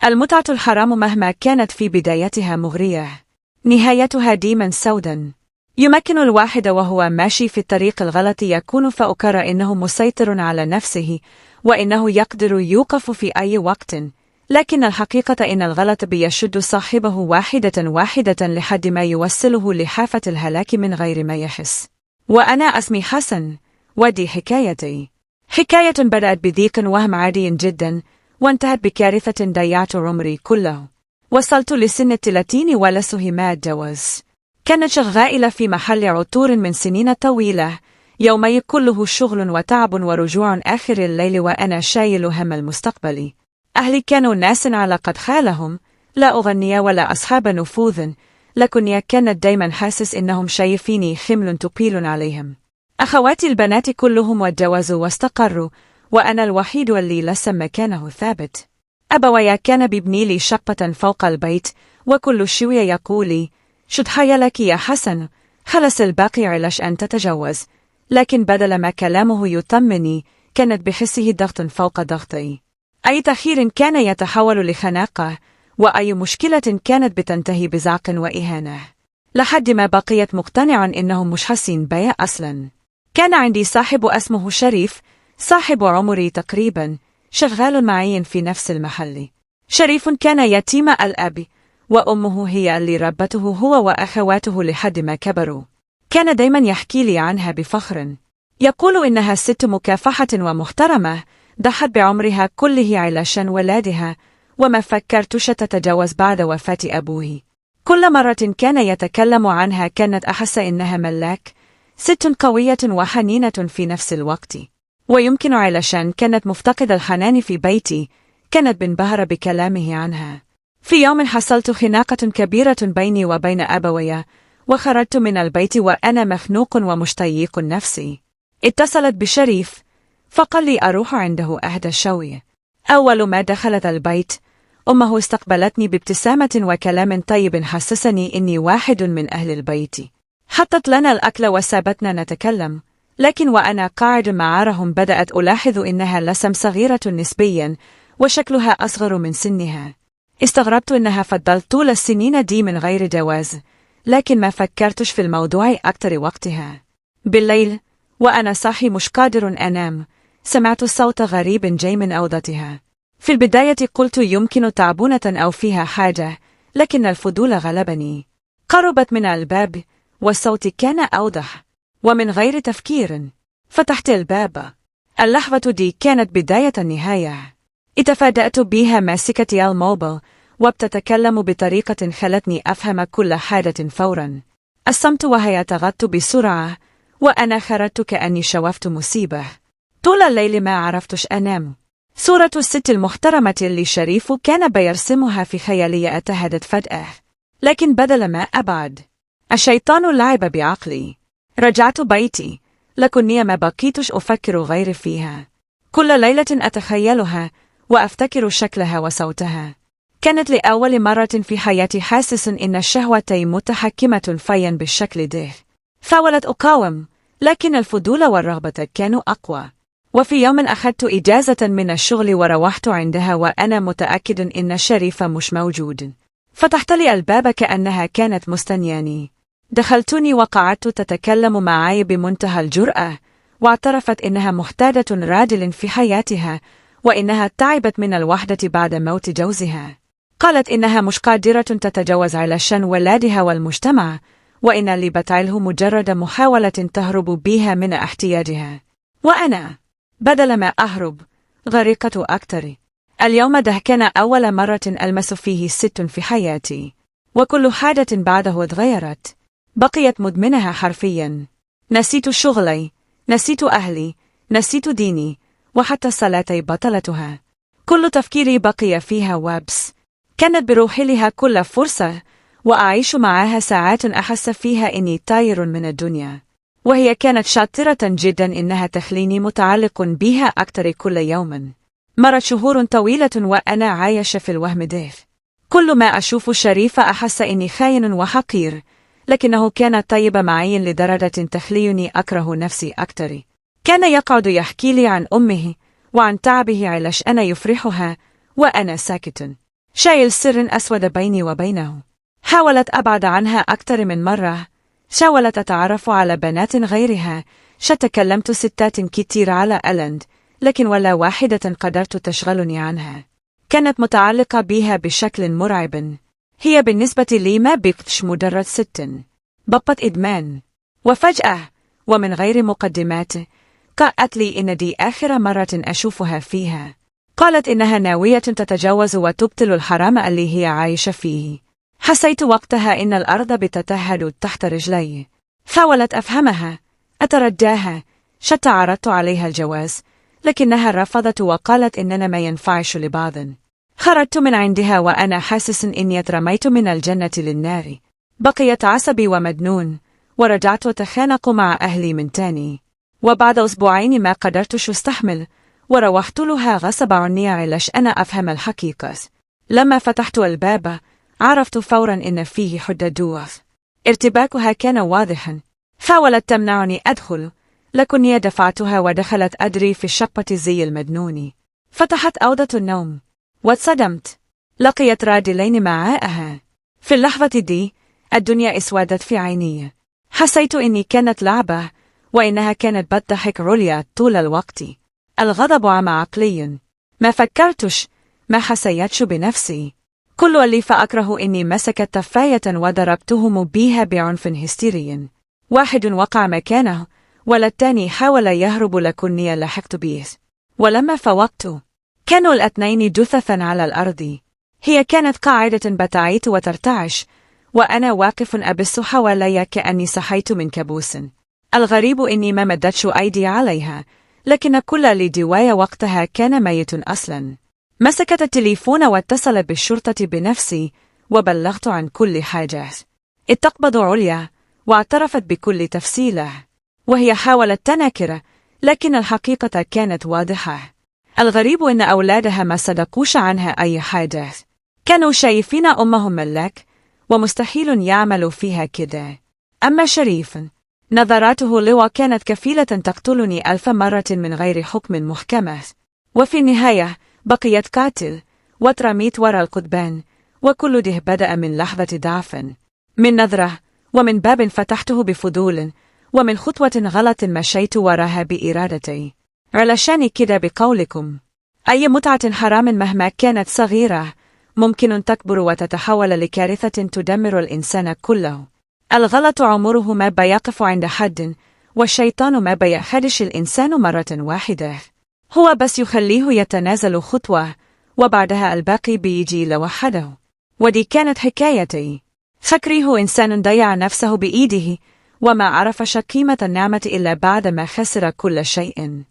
المتعة الحرام مهما كانت في بدايتها مغرية، نهايتها ديما سودا. يمكن الواحد وهو ماشي في الطريق الغلط يكون فأكر إنه مسيطر على نفسه وإنه يقدر يوقف في أي وقت، لكن الحقيقة إن الغلط بيشد صاحبه واحدة واحدة لحد ما يوصله لحافة الهلاك من غير ما يحس. وأنا اسمي حسن، ودي حكايتي. حكاية بدأت بضيق وهم عادي جدا، وانتهت بكارثة ضيعت عمري كله. وصلت لسن 30 ولسه ما اتجوز. كانت شغالة في محل عطور من سنين طويلة، يومي كله شغل وتعب ورجوع آخر الليل وأنا شايل هم المستقبل. أهلي كانوا ناس على قد حالهم، لا أغنياء ولا أصحاب نفوذ، لكني كانت دايما حاسس إنهم شايفيني حمل ثقيل عليهم. أخواتي البنات كلهم اتجوزوا واستقروا، وأنا الوحيد اللي لسه مكانه ثابت. أبويا كان بيبني لي شقة فوق البيت، وكل شوية يقولي: شد حيلك يا حسن، خلص الباقي علشان تتجوز. لكن بدل ما كلامه يطمني، كانت بحسه ضغط فوق ضغطي. أي تأخير كان يتحول لخناقة، وأي مشكلة كانت بتنتهي بزعق وإهانة، لحد ما بقيت مقتنعا إنهم مش حاسين بيا أصلا. كان عندي صاحب اسمه شريف، صاحب عمري تقريبا، شغال معي في نفس المحل. شريف كان يتيم الأب، وأمه هي اللي ربته هو وأخواته لحد ما كبروا. كان دايما يحكي لي عنها بفخر، يقول إنها ست مكافحة ومحترمة، ضحت بعمرها كله علشان ولادها، وما فكرتش تتجوز بعد وفاة أبوه. كل مرة كان يتكلم عنها كانت أحس إنها ملاك، ست قوية وحنينة في نفس الوقت. ويمكن علشان كانت مفتقدة الحنان في بيتي، كانت بنبهر بكلامه عنها. في يوم حصلت خناقة كبيرة بيني وبين أبويا، وخرجت من البيت وأنا مخنوق ومش طايق نفسي. اتصلت بشريف، فقال لي أروح عنده أهدى شوي. أول ما دخلت البيت، أمه استقبلتني بابتسامة وكلام طيب حسسني إني واحد من أهل البيت. حطت لنا الأكل وسابتنا نتكلم، لكن وأنا قاعد معهم بدأت ألاحظ إنها لسم صغيرة نسبيا، وشكلها أصغر من سنها. استغربت إنها فضلت طول السنين دي من غير جواز، لكن ما فكرتش في الموضوع أكتر وقتها. بالليل وأنا صاحي مش قادر أنام، سمعت صوت غريب جاي من أوضتها. في البداية قلت يمكن تعبونة أو فيها حاجة، لكن الفضول غلبني. قربت من الباب والصوت كان أوضح، ومن غير تفكير فتحت الباب. اللحظة دي كانت بداية النهاية. اتفاجأت بيها ماسكة الموبايل وبتتكلم بطريقة خلتني أفهم كل حاجة فورا. الصمت وهي تغطت بسرعة، وأنا خرجت كأني شوفت مصيبة. طول الليل ما عرفتش أنام. صورة الست المحترمة اللي شريف كان بيرسمها في خيالي اتهدت فجأة، لكن بدل ما أبعد، الشيطان لعب بعقلي. رجعت بيتي، لكني ما بقيتش أفكر غير فيها. كل ليلة أتخيلها وأفتكر شكلها وصوتها. كانت لأول مرة في حياتي حاسس إن الشهوة متحكمة فيا بالشكل ده. حاولت أقاوم، لكن الفضول والرغبة كانوا أقوى. وفي يوم أخذت إجازة من الشغل وروحت عندها وأنا متأكد إن شريف مش موجود. فتحت لي الباب كأنها كانت مستنياني. دخلتني وقعدت تتكلم معي بمنتهى الجرأة، واعترفت إنها محتاجة راجل في حياتها، وإنها تعبت من الوحدة بعد موت جوزها. قالت إنها مش قادرة تتجوز علشان ولادها والمجتمع، وإن اللي بتعله مجرد محاولة تهرب بيها من احتياجها. وأنا بدل ما أهرب غرقت أكتر. اليوم ده كان أول مرة ألمس فيه ست في حياتي، وكل حاجة بعده اتغيرت. بقيت مدمنها حرفيا. نسيت شغلي، نسيت أهلي، نسيت ديني، وحتى صلاتي بطلتها. كل تفكيري بقي فيها وبس. كانت بروح لها كل فرصة وأعيش معاها ساعات أحس فيها إني طاير من الدنيا. وهي كانت شاطرة جدا إنها تخليني متعلق بها أكتر كل يوم. مرت شهور طويلة وأنا عايش في الوهم ده. كل ما أشوف شريف أحس إني خاين وحقير، لكنه كان طيب معي لدرجة تخليني أكره نفسي أكتر. كان يقعد يحكي لي عن أمه وعن تعبه علشان يفرحها، وأنا ساكت. شايل سر أسود بيني وبينه. حاولت أبعد عنها أكتر من مرة، حاولت أتعرف على بنات غيرها، تكلمت ستات كتير على ألند، لكن ولا واحدة قدرت تشغلني عنها. كانت متعلقة بيها بشكل مرعب. هي بالنسبة لي ما بقتش مجرد ست، بقت إدمان. وفجأة ومن غير مقدمات قالت لي إن دي آخر مرة أشوفها فيها. قالت إنها ناوية تتجوز وتبطل الحرام اللي هي عايشة فيه. حسيت وقتها إن الأرض بتتهد تحت رجلي. حاولت أفهمها، أترجاها، شتى عرضت عليها الجواز، لكنها رفضت وقالت إننا ما ينفعش لبعض. خرجت من عندها وأنا حاسس إني اترميت من الجنة للنار. بقيت عصبي ومجنون، ورجعت أتخانق مع أهلي من تاني. وبعد أسبوعين ما قدرتش أستحمل، وروحت لها غصب عني علشان أفهم الحقيقة. لما فتحت الباب عرفت فورا إن فيه حد جوه. ارتباكها كان واضحا. حاولت تمنعني أدخل، لكني دفعتها ودخلت أجري في الشقة زي المجنون. فتحت أوضة النوم واتصدمت. لقيت راجلين معاها. في اللحظة دي الدنيا اسودت في عيني. حسيت إني كانت لعبة، وإنها كانت بتضحك عليا طول الوقت. الغضب عمى عقلي. ما فكرتش، ما حسيتش بنفسي. كل اللي فأكره إني مسكت طفاية وضربتهم بيها بعنف هستيري. واحد وقع مكانه، ولا التاني حاول يهرب لكني لحقت به. ولما فوقت كانوا الاثنين جثثا على الأرض. هي كانت قاعدة بتعيط وترتعش، وأنا واقف أبص حوالي كأني صحيت من كابوس. الغريب إني ما مدتش أيدي عليها، لكن كل اللي جوايا وقتها كان ميت أصلا. مسكت التليفون واتصلت بالشرطة بنفسي وبلغت عن كل حاجة. اتقبض عليا واعترفت بكل تفصيلة، وهي حاولت تنكر، لكن الحقيقة كانت واضحة. الغريب إن أولادها ما صدقوش عنها أي حاجة. كانوا شايفين أمهم ملاك، ومستحيل يعملوا فيها كده. أما شريف، نظراته لي كانت كفيلة تقتلني 1000 مرة من غير حكم محكمة. وفي النهاية بقيت قاتل، واترميت وراء القضبان، وكل ده بدأ من لحظة ضعف، من نظرة، ومن باب فتحته بفضول، ومن خطوة غلط مشيت وراها بإرادتي. علشان كده بقولكم، أي متعة حرام مهما كانت صغيرة ممكن تكبر وتتحول لكارثة تدمر الإنسان كله. الغلط عمره ما بيقف عند حد، والشيطان ما بيخدش الإنسان مرة واحدة، هو بس يخليه يتنازل خطوة، وبعدها الباقي بيجي لوحده. ودي كانت حكايتي. فكريه إنسان ضيع نفسه بإيده، وما عرفش قيمة النعمة إلا بعد ما خسر كل شيء.